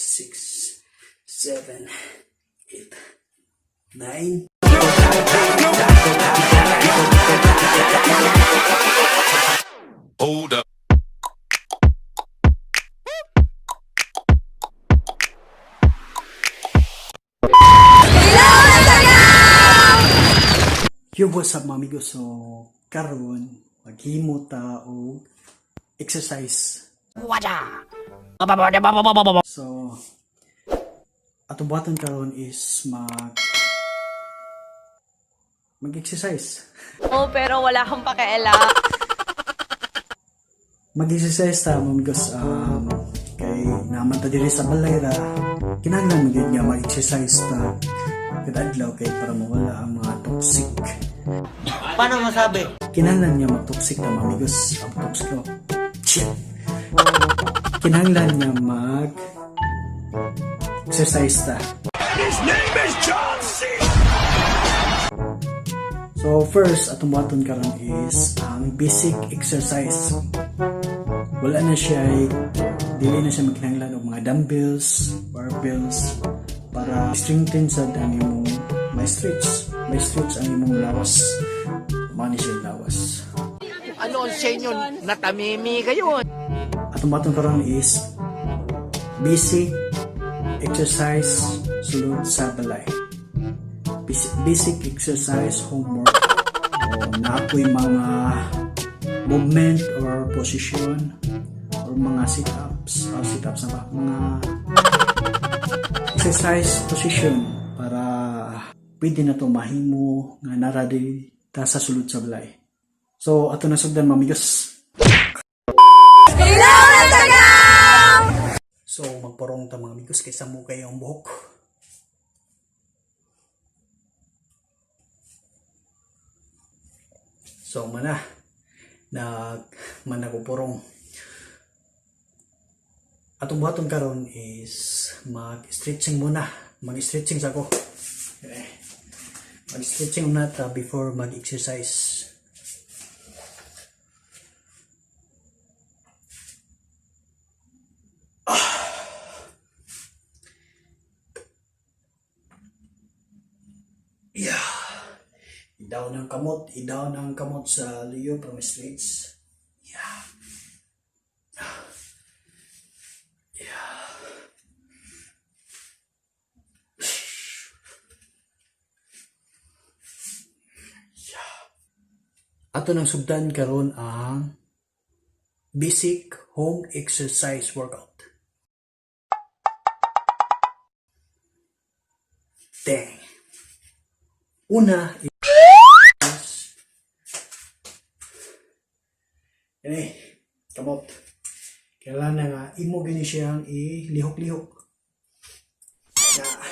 6, 7, 8, 9. Hold up. Yo, what's up, mga amigo? So, karon maghimo ta og exercise. So, atong buhaton karon is mag-exercise. Oh, pero wala akong pakialam. Mag-exercise ta, mga amigos, kay naman ta diri sa balay ra, kinahanglan man gyud nga mag-exercise ta kada adlaw kay para mawala ang mga toxic. Paano masabi? Kinahanglan nga mag-toxic ta, mga amigos. Ang toxic ko. Shit. Kinahanglan nga mag exercise ta. His name is John C. So first, atong buhaton karon is ang basic exercise. Wala na siya, dili na siya magkinahanglan og mga dumbbells, barbells para strengthen sad ang imong may stretch ang imong lawas. Mao ni siya lawas. Ano ang sa inyo? Natamimi kayo. Atong buhaton karon is basic exercise sulod sa balay. Basic exercise homework. O naa po'y mga movement or position or mga sit-ups, o sit-ups na ba? Mga exercise position para pwede na to mahimo nga nara diri ta sa sulod sa balay. So ato na sugdan, mga amigos. So magporong ta, mga amigos, kay samo kayo ang buhok. So mana nag man ako purong. Atong buhaton karon is mag-stretching muna. Mag-stretching sa ako. Okay. Mag-stretching muna ta before mag-exercise. Yeah. I-down ang kamot, i-down ang kamot sa luyo from stretch. Yeah. Yeah. Yeah. Ato nang sugdan karon ang basic home exercise workout. Dang. Una is ini kamot. Kailangan na nga imo gani siyang ilihok-lihok. Na.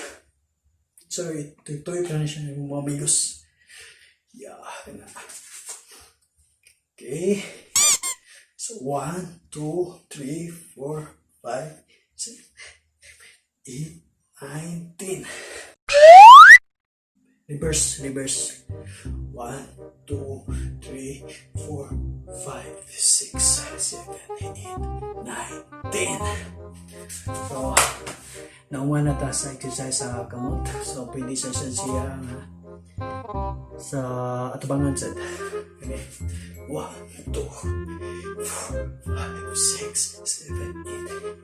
So ituy ka na siya ng mga amigos. Yeah, kana. Okay. So 1, 2, 3, 4, 5, 6, 8, 9, 10. Reverse, reverse. 1, 2, 3, 4, 5, 6, 7, 8, 9, 10. So, naunga na ta sa exercise sa kamot. So, pwede siya nga sa atubangan sad. Okay. 1, 2, 4, 5, 6, 7,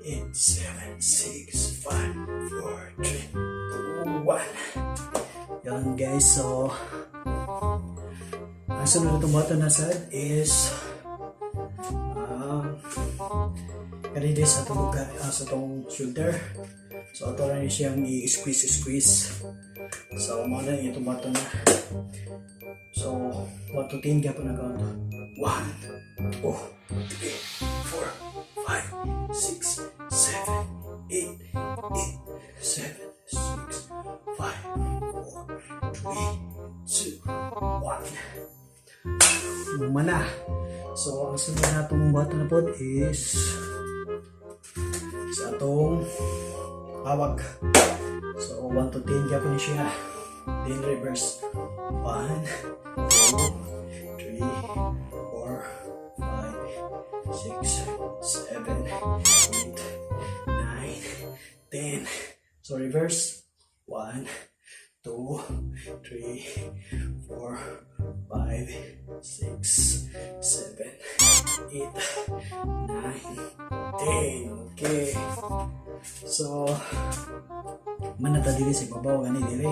8, 8, 7, 6, 5, 4, 3, 2, 1. Yan, guys, so ang sunod na itong na sad is kani sa atong lugar, sa atong shoulder. So ato na siyang i-squeeze squeeze. So mao na itong button na. So 1 to 10 gyapon na count. 1, 2, 3, 4, 5, 6, 7, 8, 8, 7, 6, 5, 4, 3, 2, 1. Mana. So, ang sunod natong buhaton na pod is sa atong hawak. So, 1 to 10 gyapon ni siya. Then reverse. 1, 2, 3, 4, 5, 6, 7, 8, 9, 10. 10. So reverse. 1, 2, 3, 4, 5, 6, 7, 8, 9, 10. Okay. So, man na ta diri sa ibabaw gani diri.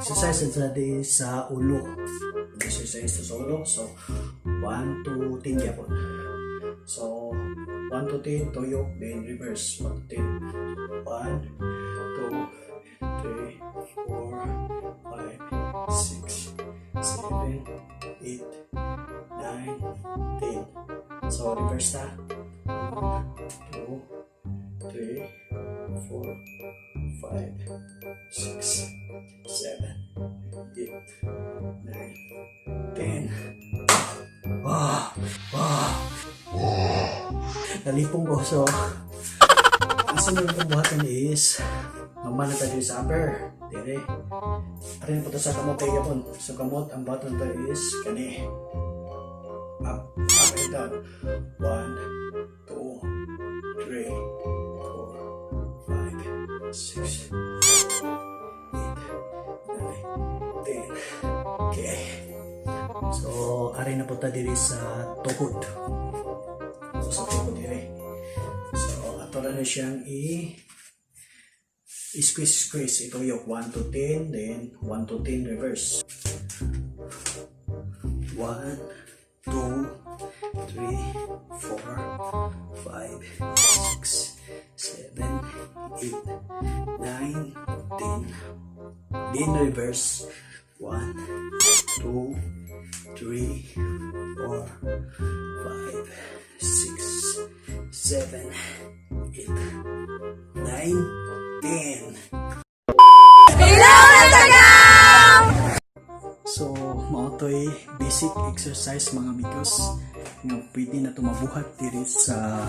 Exercise sa di sa ulo. Exercise sa ulo. So, 1 to 10 gyapon. So, 1 to 10, tuyok, then reverse. 1 to 10. 1, 2, 3, 4, 5, 6, 7, 8, 9, 10. So, reverse ta. 1, 2, 3, 4, 5, 6, 7, 8, 9, 10. Wow. Nalipong ko. So, ang sunod kong buhaton is, normal na tayo sa upper. Dire. Arin po to sa kamot tayo yapon. So, kamot, ang buhaton to is, kani. Up, up and down. 1, 2, 3, 4, 5, 6, 8, 9, 10. Okay. So, ari na po ta diri sa tukod. So, sa tukod diri. So, ato na siyang i squeeze squeeze. Ito yung 1 to 10, then 1 to 10 reverse. 1, 2, 3, 4, 5, 6, 7, 8, 9, 10. Then reverse. 1, 2, 3, 4, 5, 6, 7, 8, 9, 10. Hello, Instagram! So, mao to'y basic exercise, mga amigos, nga pwede na tumabuhat diri sa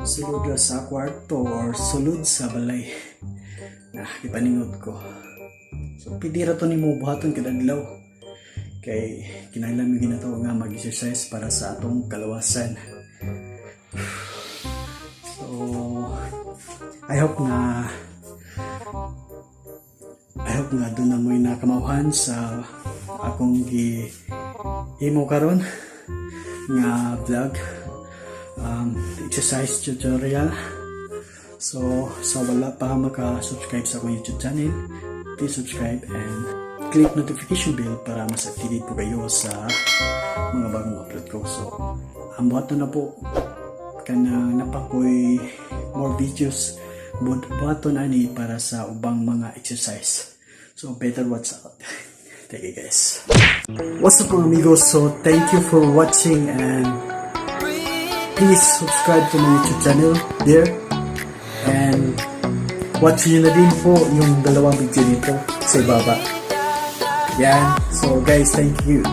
sulod ra sa kwarto or sulod sa balay na ipaningod ko. So, pwede ra to nimo buhaton kada adlaw. Kay kinahanglan mi ginato nga mag-exercise para sa atong kalawasan. So, I hope nga duna mo'y nakamauhan sa akong gi himo karon nga vlog, exercise tutorial. So sa wala pa maka-subscribe sa akong YouTube channel, please subscribe and click notification bell para mas updated po kayo sa mga bagong upload ko. So ang buhaton na po kanang napakoy more videos buhaton ani para sa ubang mga exercise. So better watch out. Thank you, guys. What's up, mga amigos? So thank you for watching and please subscribe to my YouTube channel there and watch nyo na din po yung dalawang video dito sa ibaba yan. So guys, thank you.